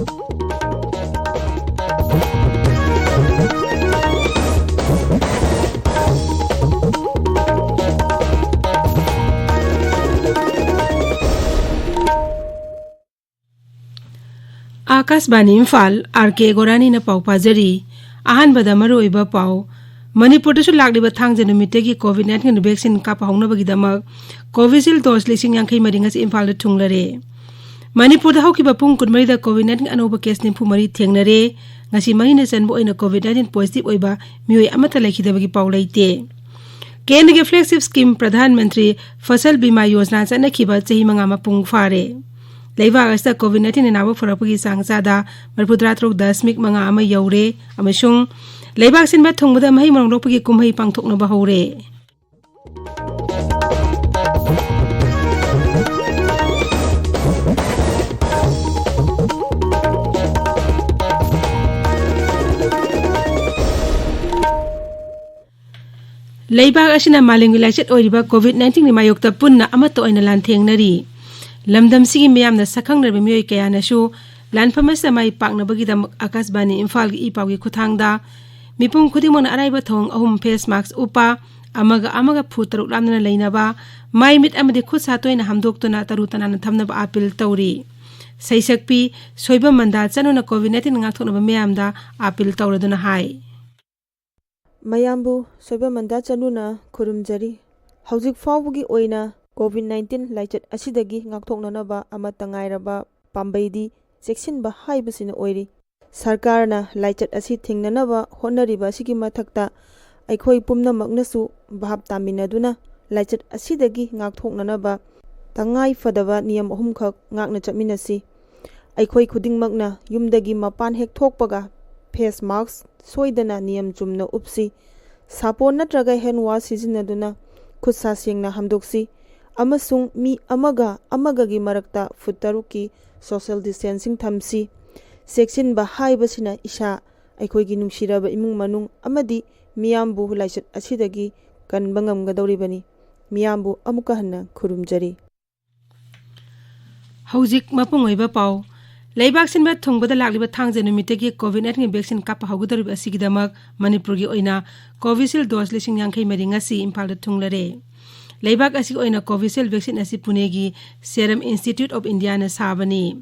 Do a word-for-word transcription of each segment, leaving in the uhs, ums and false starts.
ꯑꯥꯀꯥꯁꯕꯥꯅꯤ Imphal, R ꯀꯦ ꯒꯣꯔꯥꯅꯤꯅ ꯄꯥꯎ ꯄꯥꯖꯔꯤ꯫ ꯑꯍꯥꯟꯕꯗ ꯃꯔꯨꯑꯣꯏꯕ ꯄꯥꯎ꯫ ꯃꯅꯤꯄꯨꯔꯗꯁꯨ ꯂꯥꯛꯂꯤꯕ ꯊꯥꯡꯖ ꯅꯨꯃꯤꯠꯇꯒꯤ ꯀꯣꯚꯤꯗ ꯅꯥꯏꯟꯇꯤꯟ ꯚꯦꯛꯁꯤꯟ ꯀꯥꯞꯄ ꯍꯧꯅꯕꯒꯤꯗꯃꯛ ꯀꯣꯚꯤꯁꯤꯜ ꯗꯣꯁ ꯂꯤꯁꯤꯡ ꯌꯥꯡꯈꯩ ꯃꯔꯤ ꯉꯁꯤ ꯏꯝꯐꯥꯜꯗ ꯊꯨꯡꯂꯔꯦ꯫ ꯃꯅꯤꯄꯨꯔꯗ ꯍꯧꯈꯤꯕ ꯄꯨꯡ ꯀꯨꯟꯃꯔꯤꯗ ꯀꯣꯚꯤꯗ ꯅꯥꯏꯟꯇꯤꯟ ꯑꯅꯧꯕ ꯀꯦꯁ ꯅꯤꯐꯨ ꯃꯔꯤ ꯊꯦꯡꯅꯔꯦ꯫ ꯉꯁꯤ ꯃꯍꯩꯅ ꯆꯟꯕ ꯑꯣꯏꯅ ꯀꯣꯚꯤꯗ ꯅꯥꯏꯟꯇꯤꯟ ꯄꯣꯖꯤꯇꯤꯚ ꯑꯣꯏꯕ ꯃꯤꯑꯣꯏ ꯑꯃꯠꯇ ꯂꯩꯈꯤꯗꯕꯒꯤ ꯄꯥꯎ ꯂꯩꯇꯦ꯫ ꯀꯦꯟꯗ꯭ꯔꯒꯤ ꯐ꯭ꯂꯦꯒꯁꯤꯞ ꯁ꯭ꯀꯤꯝ ꯄ꯭ꯔꯙꯥꯟ ꯃꯟꯇ꯭ꯔꯤ ꯐꯁꯜ ꯕꯤꯃꯥ ꯌꯣꯖꯅꯥ ꯆꯠꯅꯈꯤꯕ ꯆꯍꯤ ꯃꯉꯥ ꯃꯄꯨꯡ ꯐꯥꯔꯦ꯫ ꯂꯩꯕꯥꯛ ꯑꯁꯤꯗ ꯀꯣꯚꯤꯗ ꯅꯥꯏꯟꯇꯤꯟ ꯑꯅꯥꯕ ꯐꯔꯛꯄꯒꯤ ꯆꯥꯡ ꯆꯥꯗ ꯃꯔꯤꯐꯨꯇꯔꯥ ꯇꯔꯨꯛ ꯗꯁꯃꯤꯛ ꯃꯉꯥ ꯑꯃ ꯌꯧꯔꯦ ꯑꯃꯁꯨꯡ ꯂꯩꯕꯥꯛ ꯁꯤꯟꯕ ꯊꯨꯡꯕꯗ ꯃꯍꯩ ꯃꯔꯣꯡ ꯂꯣꯛꯄꯒꯤ ꯀꯨꯝꯍꯩ ꯄꯥꯡꯊꯣꯛꯅꯕ ꯍꯧꯔꯦ꯫ ꯂꯩꯕꯥꯛ ꯑꯁꯤꯅ ꯃꯥꯂꯦꯝꯒꯤ ꯂꯥꯏꯆꯠ ꯑꯣꯏꯔꯤꯕ ꯀꯣꯚꯤꯗ ꯅꯥꯏꯟꯇꯤꯟꯒꯤ ꯃꯥꯌꯣꯛꯇ ꯄꯨꯟꯅ ꯑꯃꯠꯇ ꯑꯣꯏꯅ ꯂꯥꯟꯊꯦꯡꯅꯔꯤ꯫ ꯂꯝꯗꯝꯁꯤꯒꯤ ꯃꯤꯌꯥꯝꯅ ꯁꯛꯈꯪꯅꯔꯕ ꯃꯤꯑꯣꯏ ꯀꯌꯥꯅꯁꯨ ꯂꯥꯟꯐꯝ ꯑꯁꯤꯗ ꯃꯥꯏ ꯄꯥꯛꯅꯕꯒꯤꯗꯃꯛ ꯑꯥꯀꯥꯁꯕꯥꯅꯤ ꯏꯝꯐꯥꯜꯒꯤ ꯏ ꯄꯥꯎꯒꯤ ꯈꯨꯠꯊꯥꯡꯗ ꯃꯤꯄꯨꯝ ꯈꯨꯗꯤꯡꯃꯛꯅ ꯑꯔꯥꯏꯕ ꯊꯧꯑꯣꯡ ꯑꯍꯨꯝ, ꯐꯦꯁ ꯃꯥꯛꯁ ꯎꯞꯄ, ꯑꯃꯒ ꯑꯃꯒ ꯐꯨꯠ ꯇꯔꯨꯛ ꯂꯥꯞꯅꯅ ꯂꯩꯅꯕ, ꯃꯥꯏ ꯃꯤꯠ ꯑꯃꯗꯤ ꯈꯨꯠ ꯁꯥ ꯇꯣꯏꯅ ꯍꯥꯝꯗꯣꯛꯇꯨꯅ ꯇꯔꯨ ꯇꯅꯥꯟꯅ ꯊꯝꯅꯕ ꯑꯥꯄꯤꯜ ꯇꯧꯔꯤ꯫ ꯁꯩꯁꯛꯄꯤ ꯁꯣꯏꯕꯝ ꯃꯟꯗꯥ ꯆꯅꯨꯅ ꯀꯣꯚꯤꯗ ꯅꯥꯏꯟꯇꯤꯟ ꯉꯥꯛꯊꯣꯛꯅꯕ ꯃꯤꯌꯥꯝꯗ ꯑꯥꯄꯤꯜ ꯇꯧꯔꯗꯨꯅ ꯍꯥꯏ꯫ ꯃꯌꯥꯝꯕꯨ ꯁꯣꯏꯕꯝ ꯃꯟꯗꯥ ꯆꯅꯨꯅ ꯈꯨꯔꯨꯝꯖꯔꯤ꯫ ꯍꯧꯖꯤꯛ ꯐꯥꯎꯕꯒꯤ ꯑꯣꯏꯅ ꯀꯣꯚꯤꯗ ꯅꯥꯏꯟꯇꯤꯟ ꯂꯥꯏꯆꯠ ꯑꯁꯤꯗꯒꯤ ꯉꯥꯛꯊꯣꯛꯅꯅꯕ ꯑꯃꯠꯇ ꯉꯥꯏꯔꯕ ꯄꯥꯝꯕꯩꯗꯤ ꯆꯦꯛꯁꯤꯟꯕ ꯍꯥꯏꯕꯁꯤꯅ ꯑꯣꯏꯔꯤ꯫ ꯁꯔꯀꯥꯔꯅ ꯂꯥꯏꯆꯠ ꯑꯁꯤ ꯊꯤꯡꯅꯅꯕ ꯍꯣꯠꯅꯔꯤꯕ ꯑꯁꯤꯒꯤ ꯃꯊꯛꯇ ꯑꯩꯈꯣꯏ ꯄꯨꯝꯅꯃꯛꯅꯁꯨ ꯚꯥꯞ ꯇꯥꯃꯤꯟꯅꯗꯨꯅ ꯂꯥꯏꯆꯠ ꯑꯁꯤꯗꯒꯤ ꯉꯥꯛꯊꯣꯛꯅꯅꯕ ꯇꯉꯥꯏ ꯐꯗꯕ ꯅꯤꯌꯝ ꯑꯍꯨꯝꯈꯛ ꯉꯥꯛꯅ ꯆꯠꯃꯤꯟꯅꯁꯤ꯫ ꯑꯩꯈꯣꯏ ꯈꯨꯗꯤꯡꯃꯛꯅ ꯌꯨꯝꯗꯒꯤ ꯃꯄꯥꯟ ꯍꯦꯛ ꯊꯣꯛꯄꯒ ꯐꯦꯁ ꯃꯥꯛꯁ ꯁꯣꯏꯗꯅ ꯅꯤꯌꯝ ꯆꯨꯝꯅ ꯎꯞꯁꯤ꯫ ꯁꯥꯄꯣꯟ ꯅꯠꯇ꯭ꯔꯒ ꯍꯦꯟ ꯋꯥꯁ ꯁꯤꯖꯤꯟꯅꯗꯨꯅ ꯈꯨꯠ ꯁꯥ ꯁꯦꯡꯅ ꯍꯥꯝꯗꯣꯛꯁꯤ ꯑꯃꯁꯨꯡ ꯃꯤ ꯑꯃꯒ ꯑꯃꯒꯒꯤ ꯃꯔꯛꯇ ꯐꯨꯠ ꯇꯔꯨꯛꯀꯤ ꯁꯣꯁꯦꯜ ꯗꯤꯁꯇꯦꯟꯁꯤꯡ ꯊꯝꯁꯤ꯫ ꯆꯦꯛꯁꯤꯟꯕ ꯍꯥꯏꯕꯁꯤꯅ ꯏꯁꯥ, ꯑꯩꯈꯣꯏꯒꯤ ꯅꯨꯡꯁꯤꯔꯕ ꯏꯃꯨꯡ ꯃꯅꯨꯡ ꯑꯃꯗꯤ ꯃꯤꯌꯥꯝꯕꯨ ꯂꯥꯏꯆꯠ ꯑꯁꯤꯗꯒꯤ ꯀꯟꯕ ꯉꯝꯒꯗꯧꯔꯤꯕꯅꯤ꯫ ꯃꯤꯌꯥꯝꯕꯨ ꯑꯃꯨꯛꯀ ꯍꯟꯅ ꯈꯨꯔꯨꯝꯖꯔꯤ꯫ ꯍꯧꯖꯤꯛ ꯃꯄꯨꯡ ꯑꯣꯏꯕ ꯄꯥꯎ꯫ ꯂꯩꯕꯥꯛ ꯁꯤꯟꯕ ꯊꯨꯡꯕꯗ ꯂꯥꯛꯂꯤꯕ ꯊꯥꯡꯖ ꯅꯨꯃꯤꯠꯇꯒꯤ COVID nineteen vaccine ꯀꯥꯞꯄ ꯍꯧꯒꯗꯧꯔꯤꯕ ꯑꯁꯤꯒꯤꯗꯃꯛ ꯃꯅꯤꯄꯨꯔꯒꯤ ꯑꯣꯏꯅ Covishield dose ꯂꯤꯁꯤꯡ ꯌꯥꯡꯈꯩ ꯃꯔꯤ ꯉꯁꯤ ꯏꯝꯐꯥꯜꯗ ꯊꯨꯡꯂꯔꯦ꯫ ꯂꯩꯕꯥꯛ ꯑꯁꯤꯒꯤ ꯑꯣꯏꯅ Covishield vaccine ꯑꯁꯤ ꯄꯨꯅꯦꯒꯤ Serum Institute of Indiaꯅ ꯁꯥꯕꯅꯤ꯫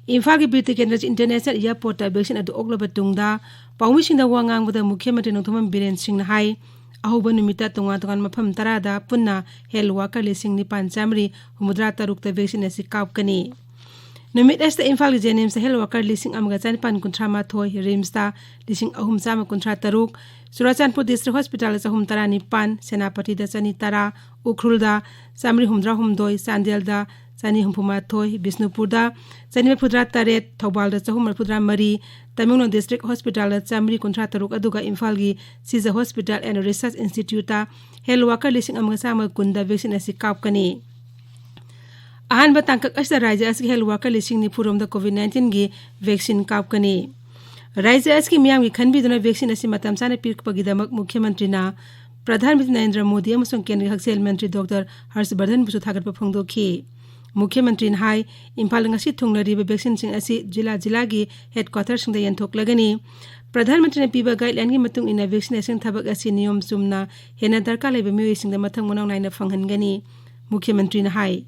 ꯏꯝꯐꯥꯜꯒꯤ ꯕꯤꯔ ꯇꯤꯀꯦꯟꯗ꯭ꯔꯖꯤꯠ International Airportꯇ vaccine ꯑꯗꯨ ꯑꯣꯛꯂꯕ ꯇꯨꯡꯗ ꯄꯥꯎꯃꯤꯁꯤꯡꯗ ꯋꯥ ꯉꯥꯡꯕꯗ ꯃꯨꯈ꯭ꯌ ꯃꯟꯇ꯭ꯔꯤ ꯅꯣꯡꯊꯣꯝꯕꯝ ꯕꯤꯔꯦꯟ ꯁꯤꯡꯅ ꯍꯥꯏ, ꯑꯍꯧꯕ ꯅꯨꯃꯤꯠꯇ ꯇꯣꯉꯥꯟ ꯇꯣꯉꯥꯟꯕ ꯃꯐꯝ ꯇꯔꯥꯗ ꯄꯨꯟꯅ health worker ꯂꯤꯁꯤꯡ ꯅꯤꯄꯥꯟ ꯆꯥꯃꯔꯤ ꯍꯨꯝꯐꯨꯇꯔꯥ ꯇꯔꯨꯛꯇ vaccine ꯑꯁꯤ ꯀꯥꯞꯀꯅꯤ꯫ ꯅꯨꯃꯤꯠ ꯑꯁꯤꯗ ꯏꯝꯐꯥꯜꯒꯤ JNIMSꯇ health worker ꯂꯤꯁꯤꯡ ꯑꯃꯒ ꯆꯥꯅꯤꯄꯥꯟ ꯀꯨꯟꯊ꯭ꯔꯥ ꯃꯥꯊꯣꯏ, RIMSꯇ ꯂꯤꯁꯤꯡ ꯑꯍꯨꯝ ꯆꯥꯝꯃ ꯀꯨꯟꯊ꯭ꯔꯥ ꯇꯔꯨꯛ, ꯆꯨꯔꯥꯆꯥꯟꯄꯨꯔ district hospitalꯗ ꯆꯍꯨꯝ ꯇꯔꯥ ꯅꯤꯄꯥꯟ, ꯁꯦꯅꯥꯄꯇꯤꯗ ꯆꯅꯤ ꯇꯔꯥ, ꯎꯈ꯭ꯔꯨꯜꯗ ꯆꯥꯃꯔꯤ ꯍꯨꯝꯐꯨꯇꯔꯥ ꯍꯨꯝꯗꯣꯏ, ꯆꯥꯟꯗꯦꯜꯗ ꯆꯅꯤ ꯍꯨꯝꯐꯨ ꯃꯥꯊꯣꯏ, ꯕꯤꯁꯅꯨꯄꯨꯔꯗ ꯆꯅꯤ ꯃꯔꯤꯐꯨꯇꯔꯥ ꯇꯔꯦꯠ, ꯊꯧꯕꯥꯜꯗ ꯆꯍꯨꯝ ꯃꯔꯤꯐꯨꯇꯔꯥ ꯃꯔꯤ, ꯇꯃꯦꯡꯂꯣꯡ district hospitalꯗ ꯆꯥꯃꯔꯤ ꯀꯨꯟꯊ꯭ꯔꯥ ꯇꯔꯨꯛ, ꯑꯗꯨꯒ ꯏꯝꯐꯥꯜꯒꯤ Seizure Hospital and Research Instituteꯇ health worker ꯂꯤꯁꯤꯡ ꯑꯃꯒ ꯆꯥꯝꯃ ꯀꯨꯟꯗ vaccine ꯑꯁꯤ ꯀꯥꯞꯀꯅꯤ꯫ ꯑꯍꯥꯟꯕ ꯇꯥꯡꯀꯛ ꯑꯁꯤꯗ ꯔꯥꯖ꯭ꯌ ꯑꯁꯤꯒꯤ health worker ꯂꯤꯁꯤꯡ ꯅꯤꯐꯨ ꯔꯣꯝꯗ COVID nineteenꯒꯤ vaccine ꯀꯥꯞꯀꯅꯤ꯫ ꯔꯥꯖ꯭ꯌ ꯑꯁꯤꯒꯤ ꯃꯤꯌꯥꯝꯒꯤ ꯈꯟꯕꯤꯗꯨꯅ vaccine ꯑꯁꯤ ꯃꯇꯝ ꯆꯥꯅ ꯄꯤꯔꯛꯄꯒꯤꯗꯃꯛ ꯃꯨꯈ꯭ꯌ ꯃꯟꯇ꯭ꯔꯤꯅ ꯄ꯭ꯔꯙꯥꯟ ꯃꯟꯇ꯭ꯔꯤ ꯅꯔꯦꯟꯗ꯭ꯔ ꯃꯣꯗꯤ ꯑꯃꯁꯨꯡ ꯀꯦꯟꯗ꯭ꯔꯒꯤ ꯍꯛꯁꯦꯜ ꯃꯟꯇ꯭ꯔꯤ ꯗꯣꯛꯇꯔ ꯍꯔꯁ ꯕꯔꯙꯟꯕꯨꯁꯨ ꯊꯥꯒꯠꯄ ꯐꯣꯡꯗꯣꯛꯈꯤ꯫ ꯃꯨꯈ꯭ꯌ ꯃꯟꯇ꯭ꯔꯤꯅ ꯍꯥꯏ, ꯏꯝꯐꯥꯜꯗ ꯉꯁꯤ ꯊꯨꯡꯂꯔꯤꯕ vaccineꯁꯤꯡ ꯑꯁꯤ ꯖꯤꯂꯥ ꯖꯤꯂꯥꯒꯤ headquarterꯁꯤꯡꯗ ꯌꯦꯟꯊꯣꯛꯂꯒꯅꯤ꯫ ꯄ꯭ꯔꯙꯥꯟ ꯃꯟꯇ꯭ꯔꯤꯅ ꯄꯤꯕ guideline ꯒꯤ ꯃꯇꯨꯡ ꯏꯟꯅ vaccination ꯊꯕꯛ ꯑꯁꯤ ꯅꯤꯌꯣꯝ ꯆꯨꯝꯅ ꯍꯦꯟꯅ ꯗꯔꯀꯥꯔ ꯂꯩꯕ ꯃꯤꯑꯣꯏꯁꯤꯡꯗ ꯃꯊꯪ ꯃꯅꯥꯎ ꯅꯥꯏꯅ ꯐꯪꯍꯟꯒꯅꯤ꯫ ꯃꯨꯈ꯭ꯌ ꯃꯟꯇ꯭ꯔꯤꯅ ꯍꯥꯏ꯫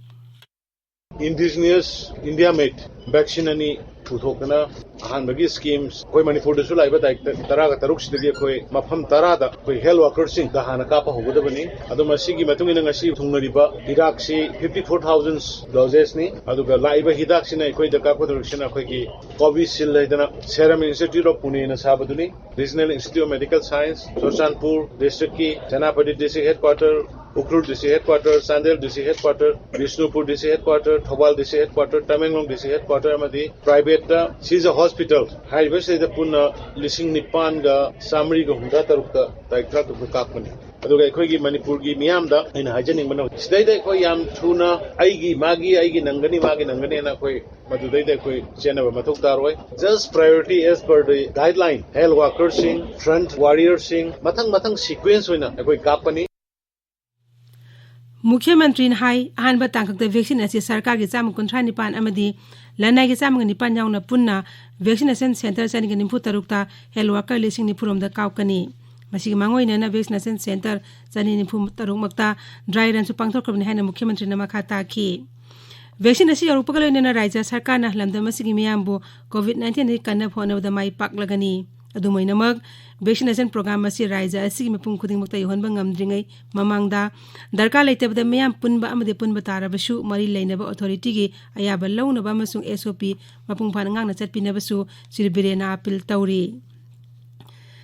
Indigenous India made vaccine ꯑꯅꯤ ꯄꯨꯊꯣꯛꯇꯅ ꯑꯍꯥꯟꯕꯒꯤ schemes ꯑꯩꯈꯣꯏ ꯃꯅꯤꯄꯨꯔꯗꯁꯨ ꯂꯥꯛꯏꯕ ꯇꯥꯔꯤꯛ ꯇꯔꯥꯒ ꯇꯔꯨꯛꯁꯤꯗꯒꯤ ꯑꯩꯈꯣꯏ ꯃꯐꯝ ꯇꯔꯥꯗ ꯑꯩꯈꯣꯏ health workerꯁꯤꯡꯗ ꯍꯥꯟꯅ ꯀꯥꯞꯄ ꯍꯧꯒꯗꯕꯅꯤ꯫ ꯑꯗꯣ ꯃꯁꯤꯒꯤ ꯃꯇꯨꯡ ꯏꯟꯅ ꯉꯁꯤ ꯊꯨꯡꯅꯔꯤꯕ ꯍꯤꯗꯥꯛꯁꯤ fifty four thousand dosesꯅꯤ꯫ ꯑꯗꯨꯒ ꯂꯥꯛꯏꯕ ꯍꯤꯗꯥꯛꯁꯤꯅ ꯑꯩꯈꯣꯏꯗ ꯀꯥꯞꯀꯗꯧꯔꯤꯁꯤꯅ ꯑꯩꯈꯣꯏꯒꯤ Covishield ꯍꯥꯏꯗꯅ Serum Institute of Puneꯅ ꯁꯥꯕꯗꯨꯅꯤ꯫ Regional Institute of Medical Science, Churachandpur districtꯀꯤ, Senapati district headquarter, Ukhrul district headquarter, Chandel district headquarter, Bishnupur district headquarter, Thoubal district headquarter, Tamenglong district headquarter ꯑꯃꯗꯤ privateꯇ Seizure Hospital ꯍꯥꯏꯔꯤꯕꯁꯤꯗꯩꯗ ꯄꯨꯟꯅ ꯂꯤꯁꯤꯡ ꯅꯤꯄꯥꯟꯒ ꯆꯥꯃꯔꯤꯒ ꯍꯨꯝꯐꯨꯇꯔꯥ ꯇꯔꯨꯛꯇ ꯇꯥꯔꯤꯛ ꯇꯔꯥꯇꯔꯨꯛꯇ ꯀꯥꯞꯄꯅꯤ꯫ ꯑꯗꯨꯒ ꯑꯩꯈꯣꯏꯒꯤ ꯃꯅꯤꯄꯨꯔꯒꯤ ꯃꯤꯌꯥꯝꯗ ꯑꯩꯅ ꯍꯥꯏꯖꯅꯤꯡꯕꯅ, ꯁꯤꯗꯩꯗ ꯑꯩꯈꯣꯏ ꯌꯥꯝ ꯊꯨꯅ ꯑꯩꯒꯤ, ꯃꯥꯒꯤ, ꯑꯩꯒꯤ ꯅꯪꯒꯅꯤ, ꯃꯥꯒꯤ ꯅꯪꯒꯅꯤꯅ ꯑꯩꯈꯣꯏ ꯃꯗꯨꯗꯩꯗ ꯑꯩꯈꯣꯏ ꯆꯦꯟꯅꯕ ꯃꯊꯧ ꯇꯥꯔꯣꯏ꯫ Just priority as per the guideline, health workerꯁꯤꯡ, front warriorꯁꯤꯡ, ꯃꯊꯪ ꯃꯊꯪ sequence ꯑꯣꯏꯅ ꯑꯩꯈꯣꯏ ꯀꯥꯞꯄꯅꯤ꯫ ꯃꯨꯈ꯭ꯌ ꯃꯟꯇ꯭ꯔꯤꯅ ꯍꯥꯏ, ꯑꯍꯥꯟꯕ ꯇꯥꯡꯀꯛꯇ vaccine ꯑꯁꯤ ꯁꯔꯀꯥꯔꯒꯤ ꯆꯥꯝꯃ ꯀꯨꯟꯊ꯭ꯔꯥ ꯅꯤꯄꯥꯟ ꯑꯃꯗꯤ ꯂꯅꯥꯏꯒꯤ ꯆꯥꯝꯃꯒ ꯅꯤꯄꯥꯟ ꯌꯥꯎꯅ ꯄꯨꯟꯅ vaccination centre ꯆꯅꯤꯒ ꯅꯤꯐꯨ ꯇꯔꯨꯛꯇ health worker ꯂꯤꯁꯤꯡ ꯅꯤꯐꯨꯔꯣꯝꯗ ꯀꯥꯞꯀꯅꯤ꯫ ꯃꯁꯤꯒꯤ ꯃꯥꯡꯑꯣꯏꯅꯅ vaccination centre ꯆꯅꯤ ꯅꯤꯐꯨ ꯇꯔꯨꯛꯃꯛꯇ dry runꯁꯨ ꯄꯥꯡꯊꯣꯛꯈ꯭ꯔꯕꯅꯤ ꯍꯥꯏꯅ ꯃꯨꯈ꯭ꯌ ꯃꯟꯇ꯭ꯔꯤꯅ ꯃꯈꯥ ꯇꯥꯈꯤ꯫ Vaccine ꯑꯁꯤ ꯌꯧꯔꯛꯄꯒ ꯂꯣꯏꯅꯅ ꯔꯥꯖ꯭ꯌ ꯁꯔꯀꯥꯔꯅ ꯂꯝꯗꯝ ꯑꯁꯤꯒꯤ ꯃꯤꯌꯥꯝꯕꯨ COVID nineteenꯗꯒꯤ ꯀꯟꯅꯕ ꯍꯣꯠꯅꯕꯗ ꯃꯥꯏ ꯄꯥꯛꯂꯒꯅꯤ꯫ ꯑꯗꯨꯝ ꯑꯣꯏꯅꯃꯛ, vaccination program ꯑꯁꯤ ꯔꯥꯖ꯭ꯌ ꯑꯁꯤꯒꯤ ꯃꯤꯄꯨꯝ ꯈꯨꯗꯤꯡꯃꯛꯇ ꯌꯧꯍꯟꯕ ꯉꯝꯗ꯭ꯔꯤꯉꯩ ꯃꯃꯥꯡꯗ ꯗꯔꯀꯥꯔ ꯂꯩꯇꯕꯗ ꯃꯤꯌꯥꯝ ꯄꯨꯟꯕ ꯑꯃꯗꯤ ꯄꯨꯟꯕ ꯇꯥꯔꯕꯁꯨ ꯃꯔꯤ ꯂꯩꯅꯕ authorityꯒꯤ ꯑꯌꯥꯕ ꯂꯧꯅꯕ ꯑꯃꯁꯨꯡ SOP ꯃꯄꯨꯡ ꯐꯥꯅ ꯉꯥꯛꯅ ꯆꯠꯄꯤꯅꯕꯁꯨ ꯁ꯭ꯔꯤ ꯕꯤꯔꯦꯟꯅ appeal ꯇꯧꯔꯤ꯫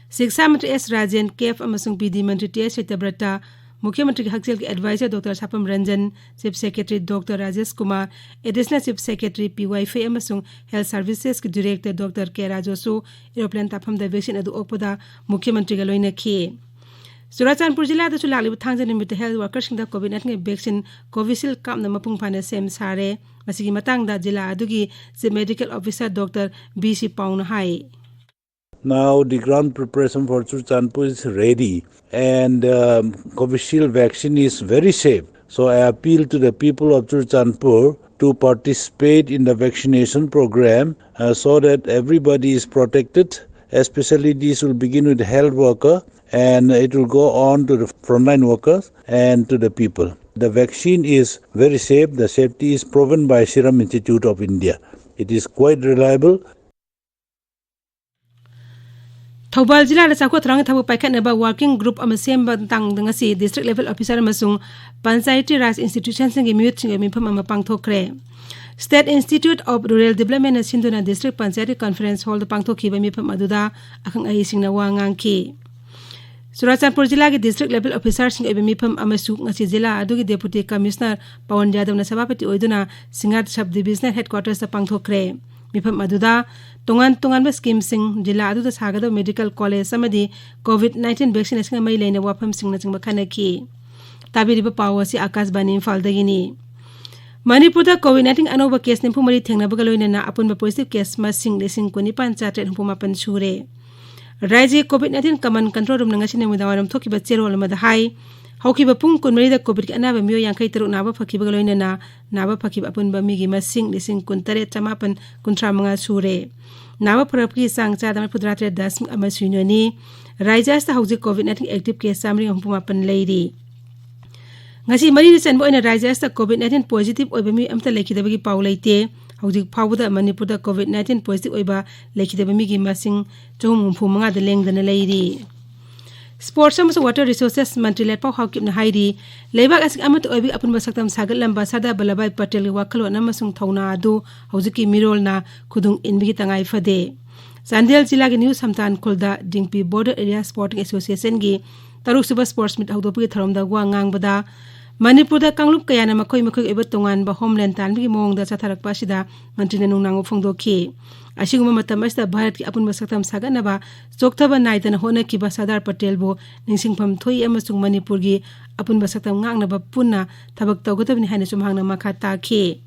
ꯁꯤꯛꯁꯥ ꯃꯟꯇ꯭ꯔꯤ ꯑꯦꯁ ꯔꯥꯖꯦꯟ, ꯀꯦꯐ ꯑꯃꯁꯨꯡ ꯄꯤꯗꯤ ꯃꯟꯇ꯭ꯔꯤ ꯇꯤ ꯑꯦꯁ ꯁꯇ꯭ꯌꯕ꯭ꯔꯇ, ꯃꯨꯈ꯭ꯌ ꯃꯟꯇ꯭ꯔꯤꯒꯤ ꯍꯛꯁꯦꯜꯒꯤ advisor doctor Sapam Ranjan, chief secretary doctor Rajesh Kumar, additional chief secretary P Vaiphei ꯑꯃꯁꯨꯡ ꯍꯦꯜꯊ ꯁꯔꯚꯤꯁꯦꯁꯀꯤ ꯗꯤꯔꯦꯛꯇꯔ ꯗꯣꯛꯇꯔ ꯀꯦ ꯔꯥꯖꯨꯁꯨ ꯑꯦꯔꯣꯄ꯭ꯂꯦꯟ ꯇꯥꯐꯝꯗ ꯚꯦꯛꯁꯤꯟ ꯑꯗꯨ ꯑꯣꯛꯄꯗ ꯃꯨꯈ꯭ꯌ ꯃꯟꯇ꯭ꯔꯤꯒ ꯂꯣꯏꯅꯈꯤ꯫ ꯆꯨꯔꯥꯆꯥꯟꯄꯨꯔ ꯖꯤꯂꯥꯗꯁꯨ ꯂꯥꯛꯂꯤꯕ ꯊꯥꯡꯖ ꯅꯨꯃꯤꯠꯇ ꯍꯦꯜꯊ ꯋꯥꯔꯀꯔꯁꯤꯡꯗ ꯀꯣꯚꯤꯗ ꯅꯥꯏꯟꯇꯤꯟꯒꯤ ꯚꯦꯛꯁꯤꯟ ꯀꯣꯚꯤꯁꯤꯜꯗ ꯀꯥꯞꯅꯕ ꯃꯄꯨꯡ ꯐꯥꯅ ꯁꯦꯝ ꯁꯥꯔꯦ꯫ ꯃꯁꯤꯒꯤ ꯃꯇꯥꯡꯗ ꯖꯤꯂꯥ ꯑꯗꯨꯒꯤ chief medical officer doctor B C ꯄꯥꯎꯅ ꯍꯥꯏ꯫ Now the ground preparation for Churachandpur is ready, and um, Covishield vaccine is very safe. So I appeal to the people of Churachandpur to participate in the vaccination program uh, so that everybody is protected. Especially this will begin with health worker, and it will go on to the frontline workers and to the people. The vaccine is very safe. The safety is proven by Serum Institute of India. It is quite reliable. Thoubal ꯖꯤꯂꯥꯗ ꯆꯥꯎꯈꯠ ꯊꯧꯔꯥꯡꯒꯤ ꯊꯕꯛ ꯄꯥꯏꯈꯠꯅꯕ working group ꯑꯃ ꯁꯦꯝꯕ ꯃꯇꯥꯡꯗ ꯉꯁꯤ district level officer ꯑꯃꯁꯨꯡ ꯄꯟꯆꯥꯌꯇꯤ ꯔꯥꯖ institutionꯁꯤꯡꯒꯤ ꯃꯤꯍꯨꯠꯁꯤꯡꯒꯤ ꯃꯤꯐꯝ ꯑꯃ ꯄꯥꯡꯊꯣꯛꯈ꯭ꯔꯦ꯫ State Institute of Rural Developmentꯅ ꯁꯤꯟꯗꯨꯅ district ꯄꯟꯆꯥꯌꯠꯀꯤ conference hallꯗ ꯄꯥꯡꯊꯣꯛꯈꯤꯕ ꯃꯤꯐꯝ ꯑꯗꯨꯗ ꯑꯈꯪ ꯑꯍꯩꯁꯤꯡꯅ ꯋꯥ ꯉꯥꯡꯈꯤ꯫ ꯆꯨꯔꯥꯆꯥꯟꯄꯨꯔ ꯖꯤꯂꯥꯒꯤ district level officerꯁꯤꯡꯒꯤ ꯑꯣꯏꯕ ꯃꯤꯐꯝ ꯑꯃꯁꯨ ꯉꯁꯤ ꯖꯤꯂꯥ ꯑꯗꯨꯒꯤ deputy commissioner ꯄꯋꯟ ꯌꯥꯗꯕꯅ ꯁꯚꯥꯄꯇꯤ ꯑꯣꯏꯗꯨꯅ ꯁꯤꯡꯉꯥꯠ sub divisional headquartersꯇ ꯄꯥꯡꯊꯣꯛꯈ꯭ꯔꯦ꯫ ꯃꯤꯐꯝ ꯑꯗꯨꯗ ꯇꯣꯉꯥꯟ ꯇꯣꯉꯥꯟꯕ schemeꯁꯤꯡ, ꯖꯤꯂꯥ ꯑꯗꯨꯗ ꯁꯥꯒꯗꯕ medical college ꯑꯃꯗꯤ COVID nineteen vaccination ꯃꯔꯤ ꯂꯩꯅꯕ ꯋꯥꯐꯝꯁꯤꯡꯅꯆꯤꯡꯕ ꯈꯟꯅꯈꯤ꯫ ꯇꯥꯕꯤꯔꯤꯕ ꯄꯥꯎ ꯑꯁꯤ ꯑꯥꯀꯥꯁꯕꯥꯅꯤ ꯏꯝꯐꯥꯜꯗꯒꯤꯅꯤ꯫ ꯃꯅꯤꯄꯨꯔꯗ COVID nineteen ꯑꯅꯧꯕ case ꯅꯤꯐꯨ ꯃꯔꯤ ꯊꯦꯡꯅꯕꯒ ꯂꯣꯏꯅꯅ ꯑꯄꯨꯟꯕ positive case ꯃꯁꯤꯡ ꯂꯤꯁꯤꯡ ꯀꯨꯟꯅꯤꯄꯥꯟ ꯆꯥꯇ꯭ꯔꯦꯠ ꯍꯨꯝꯐꯨ ꯃꯥꯄꯟ ꯁꯨꯔꯦ꯫ ꯔꯥꯏꯖ꯭ꯌꯒꯤ COVID nineteen command control roomꯅ ꯉꯁꯤ ꯅꯨꯃꯤꯗꯥꯡꯋꯥꯏꯔꯝ ꯊꯣꯛꯈꯤꯕ ꯆꯦꯔꯣꯜ ꯑꯃꯗ ꯍꯥꯏ, ꯍꯧꯈꯤꯕ ꯄꯨꯡ ꯀꯨꯟꯃꯔꯤꯗ ꯀꯣꯚꯤꯗꯀꯤ ꯑꯅꯥꯕ ꯃꯤꯑꯣꯏ ꯌꯥꯡꯈꯩ ꯇꯔꯨꯛ ꯅꯥꯕ ꯐꯈꯤꯕꯒ ꯂꯣꯏꯅꯅ ꯅꯥꯕ ꯐꯈꯤꯕ ꯑꯄꯨꯟꯕ ꯃꯤꯒꯤ ꯃꯁꯤꯡ ꯂꯤꯁꯤꯡ ꯀꯨꯟꯇꯔꯦꯠ ꯆꯃꯥꯄꯟ ꯀꯨꯟꯊ꯭ꯔꯥ ꯃꯉꯥ ꯁꯨꯔꯦ꯫ ꯅꯥꯕ ꯐꯔꯛꯄꯒꯤ ꯆꯥꯡ ꯆꯥꯗ ꯃꯔꯤꯐꯨꯇꯔꯥ ꯇꯔꯦꯠ ꯗꯁꯃꯤꯛ ꯑꯃ ꯁꯤꯅꯣꯅꯤ꯫ ꯔꯥꯏꯖ꯭ꯌ ꯑꯁꯤꯗ ꯍꯧꯖꯤꯛ ꯀꯣꯚꯤꯗ ꯅꯥꯏꯟꯇꯤꯟ ꯑꯦꯛꯇꯤꯚ ꯀꯦꯁ ꯆꯥꯃꯔꯤ ꯍꯨꯝꯐꯨ ꯃꯥꯄꯟ ꯂꯩꯔꯤ꯫ ꯉꯁꯤ ꯃꯔꯤꯅꯤ ꯆꯟꯕ ꯑꯣꯏꯅ ꯔꯥꯏꯖ꯭ꯌ ꯑꯁꯤꯗ ꯀꯣꯚꯤꯗ ꯅꯥꯏꯟꯇꯤꯟ ꯄꯣꯖꯤꯇꯤꯚ ꯑꯣꯏꯕ ꯃꯤ ꯑꯃꯠꯇ ꯂꯩꯈꯤꯗꯕꯒꯤ ꯄꯥꯎ ꯂꯩꯇꯦ꯫ ꯍꯧꯖꯤꯛ ꯐꯥꯎꯕꯗ ꯃꯅꯤꯄꯨꯔꯗ ꯀꯣꯚꯤꯗ ꯅꯥꯏꯟꯇꯤꯟ ꯄꯣꯖꯤꯇꯤꯚ ꯑꯣꯏꯕ ꯂꯩꯈꯤꯗꯕ ꯃꯤꯒꯤ ꯃꯁꯤꯡ ꯆꯍꯨꯝ ꯍꯨꯝꯐꯨ ꯃꯉꯥꯗ ꯂꯦꯡꯗꯅ ꯂꯩꯔꯤ꯫ ꯁ꯭ꯄꯣꯔꯠꯁ ꯑꯃꯁꯨꯡ ꯋꯥꯇꯔ ꯔꯤꯁꯣꯔꯁꯦꯁ ꯃꯟꯇ꯭ꯔꯤ ꯂꯦꯠꯄꯥꯎ ꯍꯥꯎꯀꯤꯞꯅ ꯍꯥꯏꯔꯤ, ꯂꯩꯕꯥꯛ ꯑꯁꯤꯒꯤ ꯑꯃꯠꯇ ꯑꯣꯏꯕꯒꯤ ꯑꯄꯨꯟꯕ ꯁꯛꯇꯝ ꯁꯥꯒꯠꯂꯝꯕ ꯁꯔꯗꯥꯔ ꯕꯜꯂꯚꯚꯥꯏ ꯄꯇꯦꯜꯒꯤ ꯋꯥꯈꯜꯂꯣꯟ ꯑꯃꯁꯨꯡ ꯊꯧꯅꯥ ꯑꯗꯨ ꯍꯧꯖꯤꯛꯀꯤ ꯃꯤꯔꯣꯜꯅ ꯈꯨꯗꯨꯡ ꯏꯟꯕꯒꯤ ꯇꯉꯥꯏ ꯐꯗꯦ꯫ ꯆꯥꯟꯗꯦꯜ ꯖꯤꯂꯥꯒꯤ ꯅ꯭ꯌꯨ ꯁꯝꯇꯥꯟ ꯈꯨꯜꯗ ꯗꯤꯡꯄꯤ ꯕꯣꯔꯗꯔ ꯑꯦꯔꯤꯌꯥ ꯁ꯭ꯄꯣꯔꯇꯤꯡ ꯑꯦꯁꯣꯁꯤꯌꯦꯁꯟꯒꯤ ꯇꯔꯨꯛꯁꯨꯕ ꯁ꯭ꯄꯣꯔꯠꯁ ꯃꯤꯠ ꯍꯧꯗꯣꯛꯄꯒꯤ ꯊꯧꯔꯝꯗ ꯋꯥ ꯉꯥꯡꯕꯗ, ꯃꯅꯤꯄꯨꯔꯗ ꯀꯥꯡꯂꯨꯞ ꯀꯌꯥꯅ ꯃꯈꯣꯏ ꯃꯈꯣꯏꯒꯤ ꯑꯣꯏꯕ ꯇꯣꯉꯥꯟꯕ ꯍꯣꯝꯂꯦꯟ ꯇꯥꯟꯕꯒꯤ ꯃꯑꯣꯡꯗ ꯆꯠꯊꯔꯛꯄ ꯑꯁꯤꯗ ꯃꯟꯇ꯭ꯔꯤꯅ ꯅꯨꯡꯅꯥꯡꯕ ꯐꯣꯡꯗꯣꯛꯈꯤ꯫ ꯑꯁꯤꯒꯨꯝꯕ ꯃꯇꯝ ꯑꯁꯤꯗ ꯚꯥꯔꯠꯀꯤ ꯑꯄꯨꯟꯕ ꯁꯛꯇꯝ ꯁꯥꯒꯠꯅꯕ ꯆꯣꯛꯊꯕ ꯅꯥꯏꯗꯅ ꯍꯣꯠꯅꯈꯤꯕ ꯁꯔꯗꯥꯔ ꯄꯇꯦꯜꯕꯨ ꯅꯤꯡꯁꯤꯡꯐꯝ ꯊꯣꯛꯏ ꯑꯃꯁꯨꯡ ꯃꯅꯤꯄꯨꯔꯒꯤ ꯑꯄꯨꯟꯕ ꯁꯛꯇꯝ ꯉꯥꯛꯅꯕ ꯄꯨꯟꯅ ꯊꯕꯛ ꯇꯧꯒꯗꯕꯅꯤ ꯍꯥꯏꯅꯁꯨ ꯃꯍꯥꯛꯅ ꯃꯈꯥ ꯇꯥꯈꯤ꯫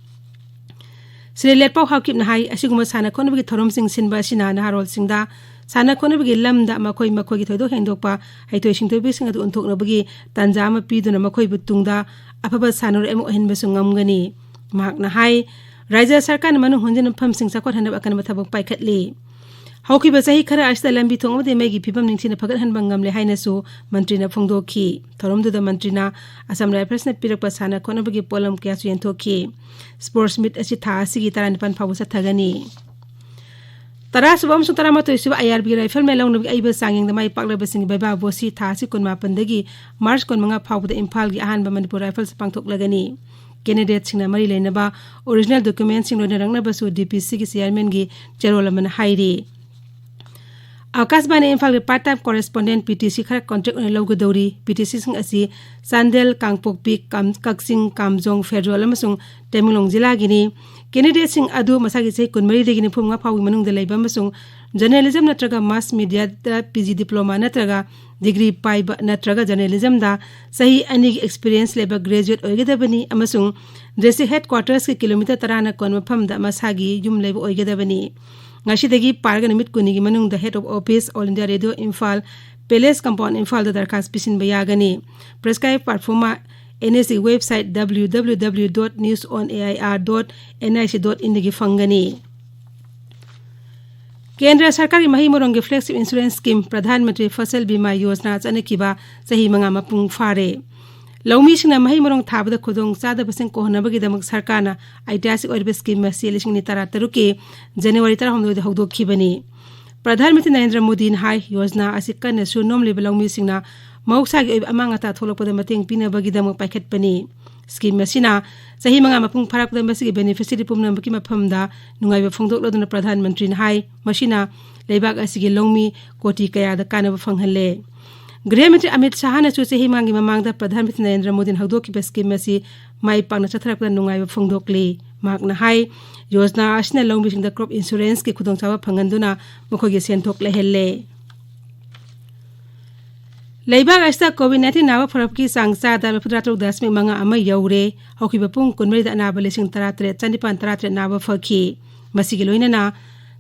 ꯁ꯭ꯔꯤ ꯂꯦꯠꯄꯥꯎ ꯍꯥꯎꯀꯤꯞꯅ ꯍꯥꯏ, ꯑꯁꯤꯒꯨꯝꯕ ꯁꯥꯟꯅ ꯈꯣꯠꯅꯕꯒꯤ ꯊꯧꯔꯝꯁꯤꯡ ꯁꯤꯟꯕ ꯑꯁꯤꯅ ꯅꯍꯥꯔꯣꯜꯁꯤꯡꯗ ꯁꯥꯟꯅ ꯈꯣꯠꯅꯕꯒꯤ ꯂꯝꯗ ꯃꯈꯣꯏ ꯃꯈꯣꯏꯒꯤ ꯊꯣꯏꯗꯣꯛ ꯍꯦꯟꯗꯣꯛꯄ ꯍꯩꯊꯣꯏ ꯁꯤꯡꯊꯣꯏꯕꯁꯤꯡ ꯑꯗꯨ ꯎꯠꯊꯣꯛꯅꯕꯒꯤ ꯇꯥꯟꯖꯥ ꯑꯃ ꯄꯤꯗꯨꯅ ꯃꯈꯣꯏꯕꯨ ꯇꯨꯡꯗ ꯑꯐꯕ ꯁꯥꯟꯅꯔꯣꯏ ꯑꯃ ꯑꯣꯏꯍꯟꯕꯁꯨ ꯉꯝꯒꯅꯤ꯫ ꯃꯍꯥꯛꯅ ꯍꯥꯏ, ꯔꯥꯖ꯭ꯌ ꯁꯔꯀꯥꯔꯅ ꯃꯅꯨꯡ ꯍꯨꯟꯖꯤꯟꯕ ꯃꯐꯝꯁꯤꯡ ꯆꯥꯎꯈꯠꯍꯟꯅꯕ ꯑꯀꯟꯕ ꯊꯕꯛ ꯄꯥꯏꯈꯠꯂꯤ꯫ ꯍꯧꯈꯤꯕ ꯆꯍꯤ ꯈꯔ ꯑꯁꯤꯗ ꯂꯝꯕꯤ ꯊꯣꯡ ꯑꯃꯗꯤ ꯃꯩꯒꯤ ꯐꯤꯕꯝ ꯅꯤꯡꯊꯤꯅ ꯐꯒꯠꯍꯟꯕ ꯉꯝꯂꯦ ꯍꯥꯏꯅꯁꯨ ꯃꯟꯇ꯭ꯔꯤꯅ ꯐꯣꯡꯗꯣꯛꯈꯤ꯫ ꯊꯧꯔꯝꯗꯨꯗ ꯃꯟꯇ꯭ꯔꯤꯅ ꯑꯁꯥꯝ ꯔꯥꯏꯐꯜꯁꯅ ꯄꯤꯔꯛꯄ ꯁꯥꯟꯅ ꯈꯣꯠꯅꯕꯒꯤ ꯄꯣꯠꯂꯝ ꯀꯌꯥꯁꯨ ꯌꯦꯟꯊꯣꯛꯈꯤ꯫ ꯁ꯭ꯄꯣꯔꯠꯁ ꯃꯤꯠ ꯑꯁꯤ ꯊꯥ ꯑꯁꯤꯒꯤ ꯇꯔꯥꯅꯤꯄꯥꯟ ꯐꯥꯎꯕ ꯆꯠꯊꯒꯅꯤ꯫ ꯇꯔꯥꯁꯨꯕ ꯑꯃꯁꯨꯡ ꯇꯔꯥꯃꯥꯊꯣꯏꯁꯨꯕ ꯑꯥꯏ ꯑꯥꯔ ꯕꯤ ꯔꯥꯏꯐꯜꯃꯦꯟ ꯂꯧꯅꯕꯒꯤ ꯑꯏꯕ ꯆꯥꯡꯌꯦꯡꯗ ꯃꯥꯏ ꯄꯥꯛꯂꯕꯁꯤꯡꯒꯤ ꯕꯥꯏꯕꯥ ꯕꯣꯁꯤ ꯊꯥ ꯑꯁꯤ ꯀꯨꯟꯃꯥꯄꯟꯗꯒꯤ ꯃꯥꯔꯆ ꯀꯨꯟꯃꯉꯥ ꯐꯥꯎꯕꯗ ꯏꯝꯐꯥꯜꯒꯤ ꯑꯍꯥꯟꯕ ꯃꯅꯤꯄꯨꯔ ꯔꯥꯏꯐꯜꯁ ꯄꯥꯡꯊꯣꯛꯂꯒꯅꯤ꯫ ꯀꯦꯟꯗꯤꯗꯦꯠꯁꯤꯡꯅ ꯃꯔꯤ ꯂꯩꯅꯕ ꯑꯣꯔꯤꯖꯤꯅꯦꯜ ꯗꯣꯀꯨꯃꯦꯟꯁꯤꯡ ꯂꯣꯏꯅꯔꯛꯅꯕꯁꯨ ꯗꯤ ꯄꯤ ꯁꯤꯒꯤ ꯆꯤꯌꯥꯔꯃꯦꯟꯒꯤ ꯆꯦꯔꯣꯜ ꯑꯃꯅ ꯍꯥꯏꯔꯤ꯫ ꯑꯀꯥꯁꯕꯥꯅꯤ ꯏꯝꯐꯥꯜꯒꯤ part time correspondent, P T C, ꯈꯔ ꯀꯣꯟꯇ꯭ꯔꯦꯛ ꯑꯣꯏꯅ ꯂꯧꯒꯗꯧꯔꯤ꯫ ꯄꯤ ꯇꯤ ꯁꯤꯁꯤꯡ ꯑꯁꯤ ꯆꯥꯟꯗꯦꯜ, ꯀꯥꯡꯄꯣꯛꯄꯤ, ꯀꯥꯝ-, ꯀꯛꯆꯤꯡ, ꯀꯥꯝꯖꯣꯡ, ꯐꯦꯔꯖꯣꯜ ꯑꯃꯁꯨꯡ ꯇꯃꯦꯡꯂꯣꯡ ꯖꯤꯂꯥꯒꯤꯅꯤ꯫ ꯀꯦꯟꯗꯤꯗꯦꯠꯁꯤꯡ ꯑꯗꯨ ꯃꯁꯥꯒꯤ ꯆꯍꯤ ꯀꯨꯟꯃꯔꯤꯗꯒꯤ ꯅꯤꯐꯨꯃꯉꯥ ꯐꯥꯎꯒꯤ ꯃꯅꯨꯡꯗ ꯂꯩꯕ ꯑꯃꯁꯨꯡ ꯖꯔꯅꯦꯂꯤꯖꯝ ꯅꯠꯇ꯭ꯔꯒ ꯃꯥꯁ ꯃꯤꯗꯤꯌꯥꯗ ꯄꯤ ꯖꯤ ꯗꯤꯄ꯭ꯂꯣꯃꯥ ꯅꯠꯇ꯭ꯔꯒ ꯗꯤꯒ꯭ꯔꯤ ꯄꯥꯏꯕ ꯅꯠꯇ꯭ꯔꯒ ꯖꯔꯅꯦꯂꯤꯖꯝꯗ ꯆꯍꯤ ꯑꯅꯤꯒꯤ ꯑꯦꯛꯁꯄꯤꯔꯤꯌꯦꯟꯁ ꯂꯩꯕ ꯒ꯭ꯔꯦꯖꯨꯑꯦꯠ ꯑꯣꯏꯒꯗꯕꯅꯤ ꯑꯃꯁꯨꯡ ꯗꯤꯁꯇ꯭ꯔꯤꯛ ꯍꯦꯗꯀ꯭ꯋꯥꯔꯇꯔꯁꯀꯤ ꯀꯤꯂꯣꯃꯤꯇꯔ ꯇꯔꯥꯅ ꯀꯣꯟꯕ ꯃꯐꯝꯗ ꯃꯁꯥꯒꯤ ꯌꯨꯝ ꯂꯩꯕ ꯑꯣꯏꯒꯗꯕꯅꯤ꯫ ꯉꯁꯤꯗꯒꯤ ꯄꯥꯔꯒ ꯅꯨꯃꯤꯠ ꯀꯨꯟꯅꯤꯒꯤ ꯃꯅꯨꯡꯗ Head of Office, All India Radio, Imphal, Palace Compound, ꯏꯝꯐꯥꯜꯗ ꯗꯔꯈꯥꯁ ꯄꯤꯁꯤꯟꯕ ꯌꯥꯒꯅꯤ꯫ Prescribed performa N H A ꯒꯤ website W W W dot news on A I R dot N I C dot in ꯗꯒꯤ ꯐꯪꯒꯅꯤ꯫ ꯀꯦꯟꯗ꯭ꯔ ꯁꯔꯀꯥꯔꯒꯤ ꯃꯍꯩ ꯃꯔꯣꯡꯒꯤ flagship insurance scheme Pradhan Mantri Fasal bima Yojana ꯆꯠꯅꯈꯤꯕ ꯆꯍꯤ ꯃꯉꯥ ꯃꯄꯨꯡ ꯐꯥꯔꯦ꯫ ꯂꯧꯃꯤꯁꯤꯡꯅ ꯃꯍꯩ ꯃꯔꯣꯡ ꯊꯥꯕꯗ ꯈꯨꯗꯣꯡ ꯆꯥꯗꯕꯁꯤꯡ ꯀꯣꯛꯍꯟꯅꯕꯒꯤꯗꯃꯛ ꯁꯔꯀꯥꯔꯅ ꯏꯇꯤꯍꯥꯁꯤꯛ ꯑꯣꯏꯔꯤꯕ scheme ꯑꯁꯤ ꯂꯤꯁꯤꯡ ꯑꯅꯤ ꯇꯔꯥꯇꯔꯨꯛꯀꯤ January ꯇꯔꯥꯍꯨꯝꯗꯣꯏꯗ ꯍꯧꯗꯣꯛꯈꯤꯕꯅꯤ꯫ ꯄ꯭ꯔꯙꯥꯟ ꯃꯟꯇ꯭ꯔꯤ ꯅꯔꯦꯟꯗ꯭ꯔ ꯃꯣꯗꯤꯅ ꯍꯥꯏ, ꯌꯣꯖꯅꯥ ꯑꯁꯤ ꯀꯟꯅ ꯁꯨ ꯅꯣꯝꯂꯤꯕ ꯂꯧꯃꯤꯁꯤꯡꯅ ꯃꯍꯧꯁꯥꯒꯤ ꯑꯣꯏꯕ ꯑꯃꯥꯡ ꯑꯇꯥ ꯊꯣꯛꯂꯛꯄꯗ ꯃꯇꯦꯡ ꯄꯤꯅꯕꯒꯤꯗꯃꯛ ꯄꯥꯏꯈꯠꯄꯅꯤ꯫ Scheme ꯑꯁꯤꯅ ꯆꯍꯤ ꯃꯉꯥ ꯃꯄꯨꯡ ꯐꯥꯔꯛꯄꯗ ꯃꯁꯤꯒꯤ beneficiary ꯄꯨꯝꯅꯃꯛꯀꯤ ꯃꯐꯝꯗ ꯅꯨꯡꯉꯥꯏꯕ ꯐꯣꯡꯗꯣꯛꯂꯗꯨꯅ ꯄ꯭ꯔꯙꯥꯟ ꯃꯟꯇ꯭ꯔꯤꯅ ꯍꯥꯏ, ꯃꯁꯤꯅ ꯂꯩꯕꯥꯛ ꯑꯁꯤꯒꯤ ꯂꯧꯃꯤ ꯀꯣꯇꯤ ꯀꯌꯥꯗ ꯀꯥꯟꯅꯕ ꯐꯪꯍꯜꯂꯦ꯫ ꯒ꯭ꯔꯤꯍ ꯃꯟꯇ꯭ꯔꯤ ꯑꯃꯤꯠ ꯁꯥꯍꯅꯁꯨ ꯆꯍꯤ ꯃꯉꯥꯒꯤ ꯃꯃꯥꯡꯗ ꯄ꯭ꯔꯙꯥꯟ ꯃꯟꯇ꯭ꯔꯤ ꯅꯔꯦꯟꯗ꯭ꯔ ꯃꯣꯗꯤꯅ ꯍꯧꯗꯣꯛꯈꯤꯕ scheme ꯑꯁꯤ ꯃꯥꯏ ꯄꯥꯛꯅ ꯆꯠꯊꯔꯛꯄꯗ ꯅꯨꯡꯉꯥꯏꯕ ꯐꯣꯡꯗꯣꯛꯂꯤ꯫ ꯃꯍꯥꯛꯅ ꯍꯥꯏ, ꯌꯣꯖꯅꯥ ꯑꯁꯤꯅ ꯂꯧꯃꯤꯁꯤꯡꯗ crop insurance ꯀꯤ ꯈꯨꯗꯣꯡꯆꯥꯕ ꯐꯪꯍꯟꯗꯨꯅ ꯃꯈꯣꯏꯒꯤ ꯁꯦꯟꯊꯣꯛ ꯂꯩꯍꯜꯂꯦ꯫ ꯂꯩꯕꯥꯛ ꯑꯁꯤꯗ COVID nineteen ꯅꯥꯕ ꯐꯔꯛꯄꯒꯤ ꯆꯥꯡ ꯆꯥꯗ ꯃꯔꯤꯐꯨꯇꯔꯥ ꯇꯔꯨꯛ ꯗꯁꯃꯤꯛ ꯃꯉꯥ ꯑꯃ ꯌꯧꯔꯦ꯫ ꯍꯧꯈꯤꯕ ꯄꯨꯡ ꯀꯨꯟꯃꯔꯤꯗ ꯑꯅꯥꯕ ꯂꯤꯁꯤꯡ ꯇꯔꯥꯇꯔꯦꯠ ꯆꯅꯤꯄꯥꯟ ꯇꯔꯥꯇꯔꯦꯠ ꯅꯥꯕ ꯐꯈꯤ꯫ ꯃꯁꯤꯒꯤ ꯂꯣꯏꯅꯅ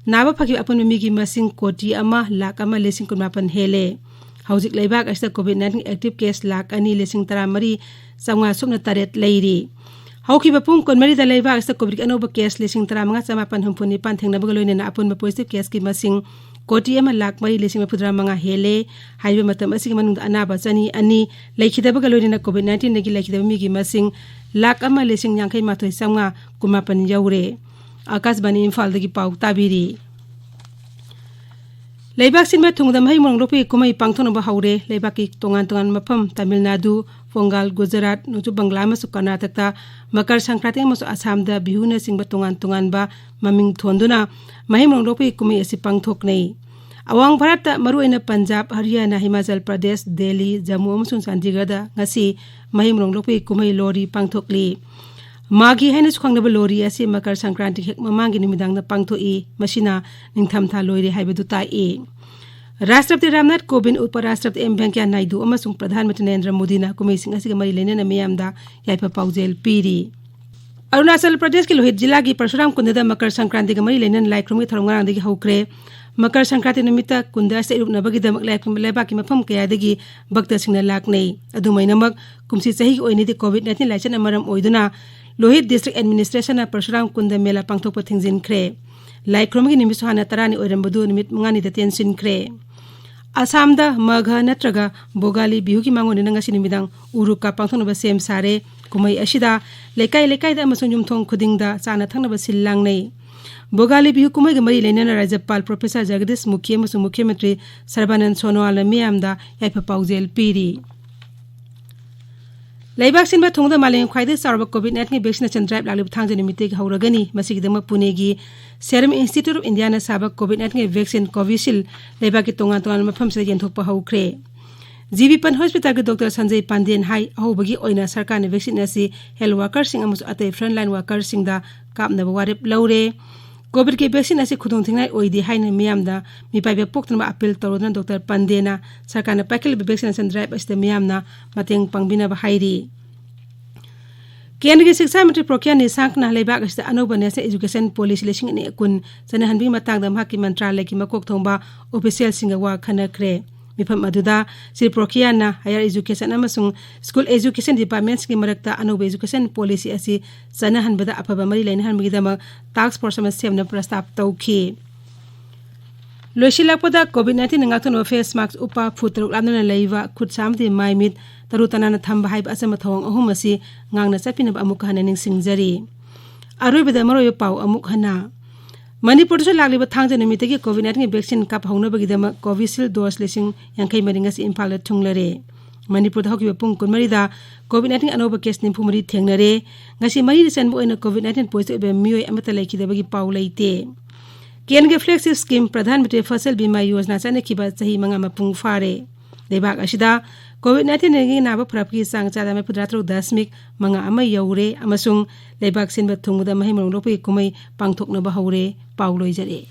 ꯅꯥꯕ ꯐꯈꯤꯕ ꯑꯄꯨꯟꯕ ꯃꯤꯒꯤ ꯃꯁꯤꯡ ꯀꯣꯇꯤ ꯑꯃ ꯂꯥꯈ ꯑꯃ ꯂꯤꯁꯤꯡ ꯀꯨꯟꯃꯥꯄꯟ ꯍꯦꯜꯂꯦ꯫ ꯍꯧꯖꯤꯛ ꯂꯩꯕꯥꯛ ꯑꯁꯤꯗ COVID nineteen active case lakh ꯑꯅꯤ ꯂꯤꯁꯤꯡ ꯇꯔꯥꯃꯔꯤ ꯆꯥꯝꯃꯉꯥ ꯁꯨꯞꯅ ꯇꯔꯦꯠ ꯂꯩꯔꯤ꯫ ꯍꯧꯈꯤꯕ ꯄꯨꯡ ꯀꯨꯟꯃꯔꯤꯗ ꯂꯩꯕꯥꯛ ꯑꯁꯤꯗ COVID ꯀꯤ ꯑꯅꯧꯕ case ꯂꯤꯁꯤꯡ ꯇꯔꯥꯃꯉꯥ ꯆꯃꯥꯄꯟ ꯍꯨꯝꯐꯨ ꯅꯤꯄꯥꯟ ꯊꯦꯡꯅꯕꯒ ꯂꯣꯏꯅꯅ ꯑꯄꯨꯟꯕ positive case ꯀꯤ ꯃꯁꯤꯡ ꯀꯣꯇꯤ ꯑꯃ ꯂꯥꯈ ꯃꯔꯤ ꯂꯤꯁꯤꯡ ꯃꯔꯤꯐꯨꯇꯔꯥ ꯃꯉꯥ ꯍꯦꯜꯂꯦ꯫ ꯍꯥꯏꯔꯤꯕ ꯃꯇꯝ ꯑꯁꯤꯒꯤ ꯃꯅꯨꯡꯗ ꯑꯅꯥꯕ ꯆꯅꯤ ꯑꯅꯤ ꯂꯩꯈꯤꯗꯕꯒ ꯂꯣꯏꯅꯅ COVID nineteen ꯗꯒꯤ ꯂꯩꯈꯤꯗꯕ ꯃꯤꯒꯤ ꯃꯁꯤꯡ ꯂꯥꯈ ꯑꯃ ꯂꯤꯁꯤꯡ ꯌꯥꯡꯈꯩ ꯃꯥꯊꯣꯏ ꯆꯥꯝꯃꯉꯥ ꯀꯨꯟꯃꯥꯄꯟ ꯌꯧꯔꯦ꯫ ꯑꯥꯀꯥꯁꯕꯥꯅꯤ ꯏꯝꯐꯥꯜꯗꯒꯤ ꯄꯥꯎ ꯇꯥꯕꯤꯔꯤ꯫ ꯂꯩꯕꯥꯛ ꯁꯤꯟꯕ ꯊꯨꯡꯅ ꯃꯍꯩ ꯃꯔꯣꯡ ꯂꯣꯛꯄꯒꯤ ꯀꯨꯝꯍꯩ ꯄꯥꯡꯊꯣꯛꯅꯕ ꯍꯧꯔꯦ꯫ ꯂꯩꯕꯥꯛꯀꯤ ꯇꯣꯉꯥꯟ ꯇꯣꯉꯥꯟꯕ ꯃꯐꯝ, ꯇꯥꯃꯤꯜ ꯅꯥꯗꯨ, ꯄꯣꯡꯒꯥꯜ, ꯒꯨꯖꯔꯥꯠ, ꯅꯣꯡꯆꯨꯞ ꯕꯪꯒ꯭ꯂꯥ ꯑꯃꯁꯨꯡ ꯀꯔꯅꯥꯇꯀꯇ ꯃꯀꯔ ꯁꯪꯀ꯭ꯔꯥꯟꯇꯤ ꯑꯃꯁꯨꯡ ꯑꯁꯥꯝꯗ ꯕꯤꯍꯨꯅꯆꯤꯡꯕ ꯇꯣꯉꯥꯟ ꯇꯣꯉꯥꯟꯕ ꯃꯃꯤꯡ ꯊꯣꯟꯗꯨꯅ ꯃꯍꯩ ꯃꯔꯣꯡ ꯂꯣꯛꯄꯒꯤ ꯀꯨꯝꯍꯩ ꯑꯁꯤ ꯄꯥꯡꯊꯣꯛꯅꯩ꯫ ꯑꯋꯥꯡ ꯚꯥꯔꯠꯇ ꯃꯔꯨꯑꯣꯏꯅ ꯄꯟꯖꯥꯕ, ꯍꯔꯤꯌꯥꯅꯥ, ꯍꯤꯃꯥꯆꯜ ꯄ꯭ꯔꯗꯦꯁ, ꯗꯦꯜꯂꯤ, ꯖꯝꯃꯨ ꯑꯃꯁꯨꯡ ꯆꯥꯟꯗꯤꯒꯔꯗ ꯉꯁꯤ ꯃꯍꯩ ꯃꯔꯣꯡ ꯂꯣꯛꯄꯒꯤ ꯀꯨꯝꯍꯩ ꯂꯣꯔꯤ ꯄꯥꯡꯊꯣꯛꯂꯤ꯫ ꯃꯥꯒꯤ ꯍꯥꯏꯅꯁꯨ ꯈꯪꯅꯕ ꯂꯣꯔꯤ ꯑꯁꯤ ꯃꯀꯔ ꯁꯪꯀ꯭ꯔꯥꯟꯇꯤ ꯍꯦꯛ ꯃꯃꯥꯡꯒꯤ ꯅꯨꯃꯤꯗꯥꯡꯗ ꯄꯥꯡꯊꯣꯛꯏ, ꯃꯁꯤꯅ ꯅꯤꯡꯊꯝꯊꯥ ꯂꯣꯏꯔꯦ ꯍꯥꯏꯕꯗꯨ ꯇꯥꯛꯏ꯫ ꯔꯥꯁꯇ꯭ꯔꯄꯇꯤ ꯔꯥꯝꯅꯥꯊ ꯀꯣꯕꯤꯟꯗ, ꯎꯄ ꯔꯥꯁꯇ꯭ꯔꯄꯇꯤ ꯑꯦꯝ ꯚꯦꯡꯀꯌꯥ ꯅꯥꯏꯗꯨ ꯑꯃꯁꯨꯡ ꯄ꯭ꯔꯙꯥꯟ ꯃꯟꯇ꯭ꯔꯤ ꯅꯔꯦꯟꯗ꯭ꯔ ꯃꯣꯗꯤꯅ ꯀꯨꯝꯍꯩꯁꯤꯡ ꯑꯁꯤꯒ ꯃꯔꯤ ꯂꯩꯅꯅ ꯃꯤꯌꯥꯝꯗ ꯌꯥꯏꯐ ꯄꯥꯎꯖꯦꯜ ꯄꯤꯔꯤ꯫ ꯑꯔꯨꯅꯥꯆꯜ ꯄ꯭ꯔꯗꯦꯁꯀꯤ ꯂꯣꯍꯤꯠ ꯖꯤꯂꯥꯒꯤ ꯄꯔꯁꯨꯔꯥꯝ ꯀꯨꯟꯗꯗ ꯃꯀꯔ ꯁꯪꯀ꯭ꯔꯥꯟꯇꯤꯒ ꯃꯔꯤ ꯂꯩꯅꯅ ꯂꯥꯏ ꯈꯨꯔꯨꯝꯕꯒꯤ ꯊꯧꯔꯝ ꯉꯔꯥꯡꯗꯒꯤ ꯍꯧꯈ꯭ꯔꯦ꯫ ꯃꯀꯔ ꯁꯪꯀ꯭ꯔꯥꯟꯇꯤ ꯅꯨꯃꯤꯠꯇ ꯀꯨꯟꯗ ꯑꯁꯤꯗ ꯏꯔꯨꯞꯅꯕꯒꯤꯗꯃꯛ ꯂꯩꯕꯥꯛꯀꯤ ꯃꯐꯝ ꯀꯌꯥꯗꯒꯤ ꯚꯛꯇꯁꯤꯡꯅ ꯂꯥꯛꯅꯩ꯫ ꯑꯗꯨꯃꯥꯏꯅꯃꯛ, ꯀꯨꯝꯁꯤ ꯆꯍꯤꯒꯤ ꯑꯣꯏꯅꯗꯤ COVID nineteen ꯂꯥꯏꯆꯠꯅ ꯃꯔꯝ ꯑꯣꯏꯗꯨꯅ ꯂꯣꯍꯤꯠ District Administration ꯅ ꯄꯔꯁꯨꯔꯥꯝ ꯀꯨꯟꯗ ꯃꯦꯂꯥ ꯄꯥꯡꯊꯣꯛꯄ ꯊꯤꯡꯖꯤꯟꯈ꯭ꯔꯦ꯫ ꯂꯥꯏ ꯈꯨꯔꯨꯝꯕꯒꯤ ꯅꯨꯃꯤꯠꯁꯨ ꯍꯥꯟꯅ ꯇꯔꯥꯅꯤ ꯑꯣꯏꯔꯝꯕꯗꯨ ꯅꯨꯃꯤꯠ ꯃꯉꯥꯅꯤꯗ ꯇꯦꯟꯁꯤꯟꯈ꯭ꯔꯦ꯫ ꯑꯁꯥꯝꯗ ꯃꯥꯘ ꯅꯠꯇ꯭ꯔꯒ ꯚꯣꯒꯥꯂꯤ ꯕꯤꯍꯨꯒꯤ ꯃꯥꯡꯑꯣꯏꯅꯅ ꯉꯁꯤ ꯅꯨꯃꯤꯗꯥꯡ ꯎꯔꯨꯀꯥ ꯄꯥꯡꯊꯣꯛꯅꯕ ꯁꯦꯝ ꯁꯥꯔꯦ꯫ ꯀꯨꯝꯍꯩ ꯑꯁꯤꯗ ꯂꯩꯀꯥꯏ ꯂꯩꯀꯥꯏꯗ ꯑꯃꯁꯨꯡ ꯌꯨꯝꯊꯣꯡ ꯈꯨꯗꯤꯡꯗ ꯆꯥꯅ ꯊꯛꯅꯕ ꯁꯤꯜ ꯂꯥꯡꯅꯩ꯫ ꯚꯣꯒꯥꯂꯤ ꯕꯤꯍꯨ ꯀꯨꯝꯍꯩꯒ ꯃꯔꯤ ꯂꯩꯅꯅ ꯔꯥꯖ꯭ꯌꯄꯥꯜ ꯄ꯭ꯔꯣꯐꯦꯁꯔ ꯖꯒꯗꯤꯁ ꯃꯨꯈꯤ ꯑꯃꯁꯨꯡ ꯃꯨꯈ꯭ꯌ ꯃꯟꯇ꯭ꯔꯤ ꯁꯔꯕꯥꯅꯟ ꯁꯣꯅꯣꯋꯥꯜꯅ ꯃꯤꯌꯥꯝꯗ ꯌꯥꯏꯐ ꯄꯥꯎꯖꯦꯜ ꯄꯤꯔꯤ꯫ ꯂꯩꯕꯥꯛ ꯁꯤꯟꯕ ꯊꯨꯡꯅꯗ ꯃꯥꯂꯦꯝꯒꯤ ꯈ꯭ꯋꯥꯏꯗꯒꯤ ꯆꯥꯎꯔꯕ COVID nineteen ꯒꯤ vaccination drive ꯂꯥꯛꯂꯤꯕ ꯊꯥꯡꯖ ꯅꯨꯃꯤꯠꯇꯒꯤ ꯍꯧꯔꯒꯅꯤ꯫ ꯃꯁꯤꯒꯤꯗꯃꯛ ꯄꯨꯅꯦꯒꯤ Serum Institute of India ꯅ ꯁꯥꯕ COVID nineteen ꯒꯤ vaccine Covishield ꯂꯩꯕꯥꯛꯀꯤ ꯇꯣꯉꯥꯟ ꯇꯣꯉꯥꯟꯕ ꯃꯐꯝꯁꯤꯗ ꯌꯦꯟꯊꯣꯛꯄ ꯍꯧꯈ꯭ꯔꯦ꯫ ꯖꯤ ꯕꯤ ꯄꯟ ꯍꯣꯁꯄꯤꯇꯥꯜꯒꯤ ꯗꯣꯛꯇꯔ ꯁꯟꯖꯌ ꯄꯥꯟꯗꯦꯟ ꯍꯥꯏ, ꯑꯍꯧꯕꯒꯤ ꯑꯣꯏꯅ ꯁꯔꯀꯥꯔꯅ vaccine ꯑꯁꯤ health worker ꯁꯤꯡ ꯑꯃꯁꯨꯡ ꯑꯇꯩ frontline worker ꯁꯤꯡꯗ ꯀꯥꯞꯅꯕ ꯋꯥꯔꯦꯞ ꯂꯧꯔꯦ꯫ COVID ꯀꯤ vaccine ꯑꯁꯤ ꯈꯨꯗꯣꯡꯊꯤꯅꯤꯡꯉꯥꯏ ꯑꯣꯏꯗꯦ ꯍꯥꯏꯅ ꯃꯤꯌꯥꯝꯗ ꯃꯤꯄꯥꯏꯕ ꯄꯣꯛꯇꯅꯕ appeal ꯇꯧꯔꯗꯨꯅ ꯗꯣꯛꯇꯔ ꯄꯥꯟꯗꯦꯅ ꯁꯔꯀꯥꯔꯅ ꯄꯥꯏꯈꯠꯂꯤꯕ vaccination drive ꯑꯁꯤꯗ ꯃꯤꯌꯥꯝꯅ ꯃꯇꯦꯡ ꯄꯥꯡꯕꯤꯅꯕ ꯍꯥꯏꯔꯤ꯫ ꯀꯦꯟꯗ꯭ꯔꯒꯤ ꯁꯤꯛꯁꯥ ꯃꯟꯇ꯭ꯔꯤ ꯄ꯭ꯔꯣꯀꯤꯌꯥ ꯅꯤꯁꯥꯡꯛꯅ ꯂꯩꯕꯥꯛ ꯑꯁꯤꯗ ꯑꯅꯧꯕ National Education Policy ꯂꯤꯁꯤꯡ ꯑꯅꯤ ꯀꯨꯟ ꯆꯠꯅꯍꯟꯕꯒꯤ ꯃꯇꯥꯡꯗ ꯃꯍꯥꯛꯀꯤ ꯃꯟꯇ꯭ꯔꯥꯂꯌꯒꯤ ꯃꯀꯣꯛ ꯊꯣꯡꯕ official ꯁꯤꯡꯒ ꯋꯥ ꯈꯟꯅꯈ꯭ꯔꯦ꯫ ꯃꯤꯐꯝ ꯑꯗꯨꯗ ꯁ꯭ꯔꯤ ꯄ꯭ꯔꯣꯀꯤꯌꯥꯅ higher education ꯑꯃꯁꯨꯡ school education department ꯁꯤꯡꯒꯤ ꯃꯔꯛꯇ ꯑꯅꯧꯕ education policy ꯑꯁꯤ ꯆꯠꯅꯍꯟꯕꯗ ꯑꯐꯕ ꯃꯔꯤ ꯂꯩꯅꯍꯟꯕꯒꯤꯗꯃꯛ task force ꯑꯃ ꯁꯦꯝꯅꯕ ꯄ꯭ꯔꯁꯇꯥꯞ ꯇꯧꯈꯤ꯫ ꯂꯣꯏꯁꯤꯜꯂꯛꯄꯗ, COVID nineteen ꯅ ꯉꯥꯛꯊꯣꯛꯅꯕ face mask ꯎꯞꯄ, ꯐꯨꯠ ꯇꯔꯨꯛ ꯂꯥꯞꯅꯅ ꯂꯩꯕ, ꯈꯨꯠ ꯁꯥ ꯑꯃꯗꯤ ꯃꯥꯏ ꯃꯤꯠ ꯇꯔꯨ ꯇꯅꯥꯟꯅ ꯊꯝꯕ ꯍꯥꯏꯕ ꯑꯆꯝꯕ ꯊꯧꯑꯣꯡ ꯑꯍꯨꯝ ꯑꯁꯤ ꯉꯥꯛꯅ ꯆꯠꯄꯤꯅꯕ ꯑꯃꯨꯛꯀ ꯍꯟꯅ ꯅꯤꯡꯁꯤꯡꯖꯔꯤ꯫ ꯑꯔꯣꯏꯕꯗ ꯃꯔꯨꯑꯣꯏꯕ ꯄꯥꯎ ꯑꯃꯨꯛ ꯍꯟꯅ꯫ ꯃꯅꯤꯄꯨꯔꯗꯁꯨ ꯂꯥꯛꯂꯤꯕ ꯊꯥꯡꯖ ꯅꯨꯃꯤꯠꯇꯒꯤ COVID nineteen ꯒꯤ vaccine ꯀꯥꯞꯍꯧꯅꯕꯒꯤꯗꯃꯛ Covishield dose ꯂꯤꯁꯤꯡ ꯌꯥꯡꯈꯩ ꯃꯔꯤ ꯉꯁꯤ ꯏꯝꯐꯥꯜꯗ ꯊꯨꯡꯂꯔꯦ꯫ ꯃꯅꯤꯄꯨꯔꯗ ꯍꯧꯈꯤꯕ ꯄꯨꯡ ꯀꯨꯟꯃꯔꯤꯗ COVID nineteen ꯑꯅꯧꯕ case ꯅꯤꯐꯨ ꯃꯔꯤ ꯊꯦꯡꯅꯔꯦ꯫ ꯉꯁꯤ ꯃꯔꯤꯅꯤ ꯆꯟꯕ ꯑꯣꯏꯅ COVID nineteen positive ꯑꯣꯏꯕ ꯃꯤꯑꯣꯏ ꯑꯃꯠꯇ ꯂꯩꯈꯤꯗꯕꯒꯤ ꯄꯥꯎ ꯂꯩꯇꯦ꯫ ꯀꯦꯟꯗ꯭ꯔꯒꯤ flagship scheme ꯄ꯭ꯔꯙꯥꯟ ꯃꯟꯇ꯭ꯔꯤ ꯐꯁꯜ ꯕꯤꯃꯥ ꯌꯣꯖꯅꯥ ꯆꯠꯅꯈꯤꯕ ꯆꯍꯤ ꯃꯉꯥ ꯃꯄꯨꯡ ꯐꯥꯔꯦ꯫ ꯂꯩꯕꯥꯛ ꯑꯁꯤꯗ COVID nineteen ꯗꯒꯤ ꯅꯥꯕ ꯐꯔꯛꯄꯒꯤ ꯆꯥꯡ ꯆꯥꯗ ꯃꯔꯤꯐꯨꯇꯔꯥ ꯇꯔꯨꯛ ꯗꯁꯃꯤꯛ ꯃꯉꯥ ꯑꯃ ꯌꯧꯔꯦ ꯑꯃꯁꯨꯡ ꯂꯩꯕꯥꯛ ꯁꯤꯟꯕ ꯊꯨꯡꯕꯗ ꯃꯍꯩ ꯃꯔꯣꯡ ꯂꯣꯛꯄꯒꯤ ꯀꯨꯝꯍꯩ ꯄꯥꯡꯊꯣꯛꯅꯕ ꯍꯧꯔꯦ꯫ ꯄꯥꯎ ꯂꯣꯏꯖꯔꯦ꯫